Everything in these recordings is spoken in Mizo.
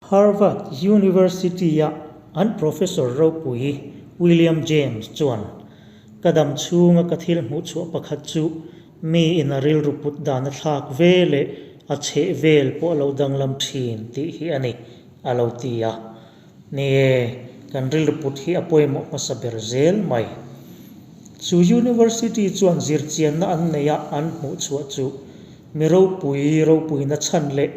Harvard University-a an professor ropui William James chuan, Ka dam chhunga ka thil hmuh chhuah pakhat chu miin a rilru put dan a thlak ve leh a chheh vel pawh a lo danglam thin tih hi a ni, a lo ti a. Ni e, kan rilru put hi a pawimawh hmasa ber zel mai. Chu University chuan zirchianna an neih a an hmuh chhuah chu mi ropui ropuina chhan leh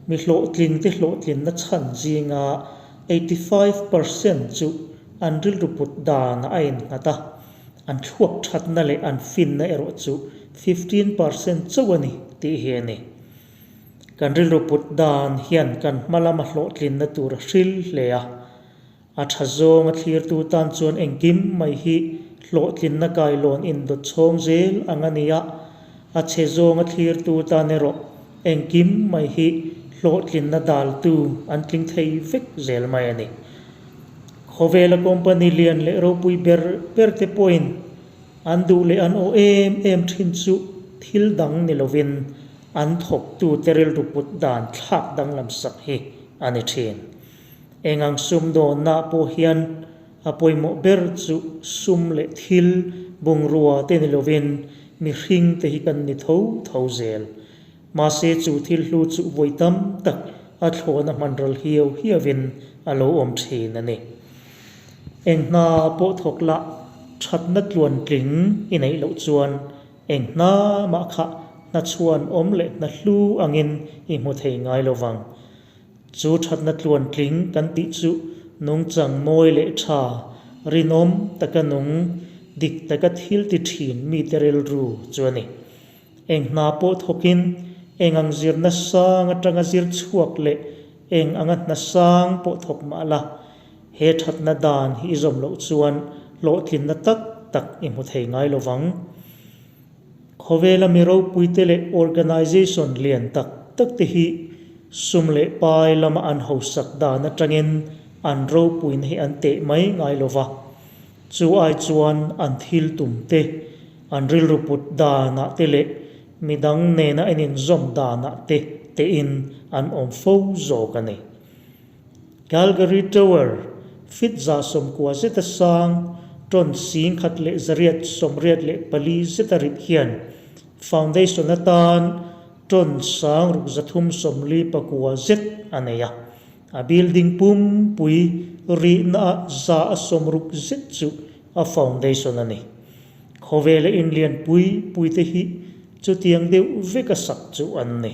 Mi hlawhtlingte hlawhtlinna chhan zinga 85% chu an rilru put danah a innghat a, an thluak thatna leh an finna erawh chu 15% chauh a ni tih hi a ni. Kan rilru put dan hian kan hma lama hlawhtlinna tur a hril hle a, A tha zawng a thlirtu tan chuan engkim mai hi hlawhtlinna kailawn indawt chhawng zel ang a ni a, a chhe zawng a thlirtu tan erawh engkim mai hi hlawhtlinna daltu an tling thei vek zel mai a ni. Khawvela company lian leh ropui ber ber te pawhin an duh leh an aw em em thin chu thil dang ni lovin an thawktute rilru put dan thlak danglam sak hi a ni thin. Eng ang sum dawnna pawh hian a pawimawh ber chu sum leh thil bungrua te ni lovin mihring te hi kan ni tho tho zel. Mahse chu thil hlu chu vawi tam tak a thlawhna hman ral hiau hiauin a lo awm thin a ni. Eng hna pawh thawk lah thatna tluantling i neih loh chuan eng hna mah kha hna chhuan awm leh hna hlu angin i hmu thei ngai lo vang. Chu thatna tluantling kan tih chu nungchang mawi leh tha, rinawm taka nung, dik taka thil ti thin mite rilru chu a ni. Eng hna pawh thawkin eng ang zirna sang atanga zir chhuak leh eng anga hna sang pawh thawk mah la, he thatna dan hi i zawm loh chuan hlawhtlinna tak tak i hmu thei ngai lo vang. Khawvela mi ropuite leh organisation lian tak tak te hi sum leh pai lama an hausak dan atangin an ropuina hi an teh mai ngai lo va. Chu ai chuan an thil tum te, an rilru put danah te leh midang nena en inzawm danah te tein an awm fo zawk a ni. Calgary Tower, feet 190 zeta sang, ton 1184 zeta rit hian foundation atan ton 6349 zet a nei a. A building pumpui rihna ah 160 zet chu a foundation a ni. Khawvela inlian pui puite hi chutiang deuh veka sak chu an ni.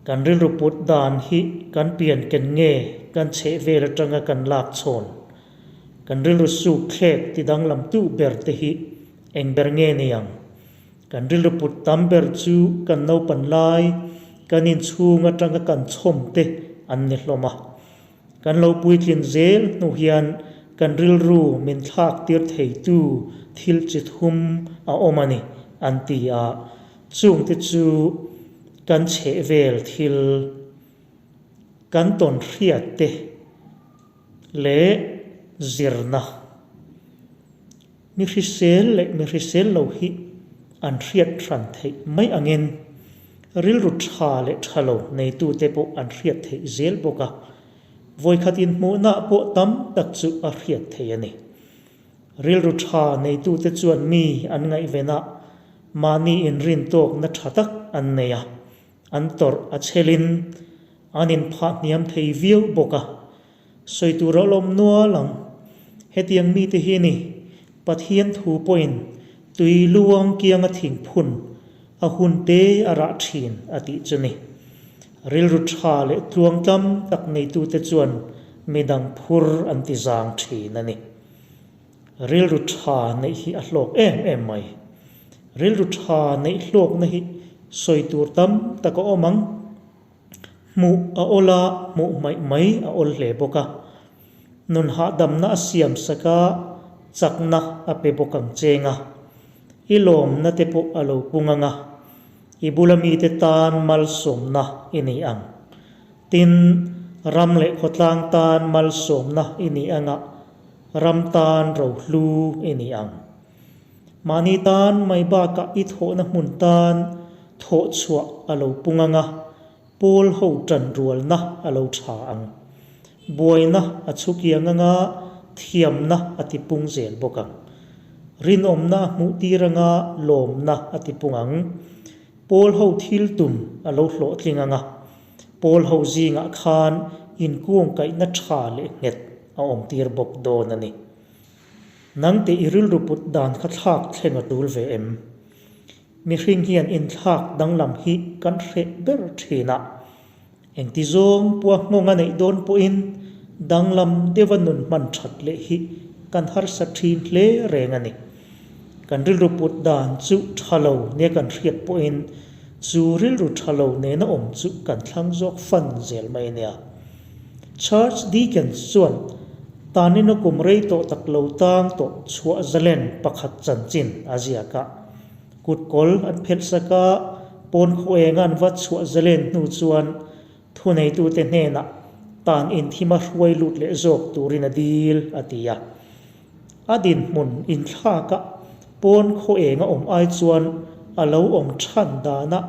Kan rilru put dan hi kan pian ken nge kan chheh vel atanga kan lak chhawn? Kan rilru suk thlek ti danglam tu ber te hi eng ber nge ni ang? Kan rilru put tam ber chu kan naupan lai, kan inchhung atanga kan chhawm te an ni hlawm a. Kan lo puitlin zel hnu hian kan rilru min thlak tir theitu thil chi thum a awm a ni, an ti a. Chungte chu kan chhehvel thil, kan tawn hriat te leh zirna. Mi hrisel leh mi hrisel lo hi an hriat hran theih mai angin rilru tha leh tha lo neitute pawh an hriat theih zel bawk a, vawikhat inhmuhna pawh tam tak chu a hriat theih a ni. Rilru tha neitute chuan mi an ngaihven a, mahni inrintawkna tha tak an nei a, an tawrh a chhelin an inphah hniam thei viau bawk a. Sawi tur a lawm nual ang. Hetiang mite hi ni, Pathian thu pawhin tui luang kianga thingphun a hun te a rah thin a tih chu ni. Rilru tha leh tluang tlam tak neitute chuan midang phur an ti zang thin a ni. Rilru tha neih hi a hlawk em em mai. Rilru tha neih hlawkna hi sawi tur tam tak a awm ang. Hmuh a awl a, hmuh hmaih mai a awl hle bawk a. Nun hahdamna a siam sak a, chakna a pe bawk ang cheng a. I lawmna te pawh a lo pung ang a, i bula mite tan malsawmna i ni ang. Tin, ram leh khawtlang tan malsawmna i ni ang a, ram tan rohlu i ni ang. Mahni tan mai bakah i thawhna hmun tan thawhchhuah a lo pung ang a. Pawl ho ṭanrualna a lo ṭha ang. Buaina a chhukiang anga thiamna a tipung zel bawk ang. Rinawmna a hmuhtir anga lawmna a tipung ang. Pawl ho thil tum a lo hlawhtling anga pawl ho zingah khan inkungkaihna ṭha leh nghet a awmtir bawk dawn a ni. Nangte i rilru put dan kha thlak thleng a tul ve em? Mihring hian inthlak danglam hi kan hreh ber thin a. Engti zawng pua nghawng a neih dawn pawhin danglam deuha nun hman that leh hi kan harsa thin hle reng a ni. Kan rilru put dan chu tha lo nia kan hriat pawhin chu rilru tha lo nena awm chu kan thlang zawk fan zel mai a nia. Charles Dickens chuan Tanina kum rei tawh tak lo tang tawh chhuah zalen pakhat chanchin a ziak a. Kutkawl an phelh sak a, pawn khaw enga an va chhuah zalen hnu chuan thuneitute hnenah tan inthima hruai lut leh zawk turin a dil a ti a. A dinhmun inthlak a, pawn khaw enga awm ai chuan a lo awm than dana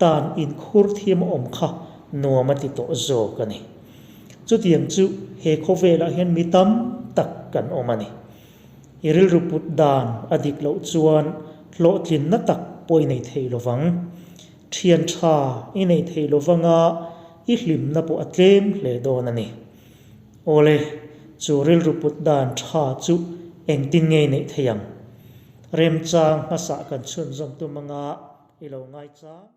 tan inkhur thiam a awm kha nuam a ti tawh zawk a ni. Chutiang chu he khawvelah hian mi tam tak kan awm a ni. I rilru put dan a dik loh chuan hlawhtlinna tak pawh i nei thei lovang. Thian tha i nei thei lovanga i hlimna pawh a tlem hle dawn a ni. Awle, chu rilru put dan tha chu engtin nge i neih thei ang? Remchang hmasa kan chhunzawm tum anga i lo ngaichang.